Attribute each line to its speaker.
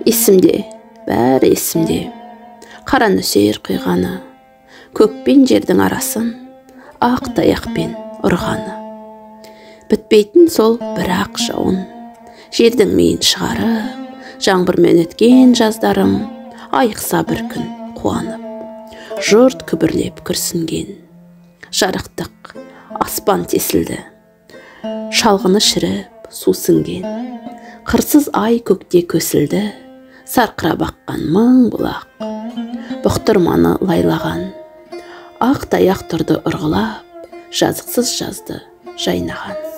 Speaker 1: Есімде, бәрі есімде. Қара нөсер құйғаны, көк пен жердің арасын ақ таяқпен ұрғаны. Бітпейтін сол бір ақ жауын, жердің миын шығарып, жаңбырмен өткен жаздарым айықса бір күн қуанып, жұрт күбірлеп күрсінген. Жарықтық аспан тесілді, шалғыны шіріп су сіңген. Қырсыз ай көкте көсілді, сарқырап аққан мың бұлақ, бұқтырманы лайлаған. Ақ таяқ тұрды ұрғылап, жазықсыз жазды жайнаған.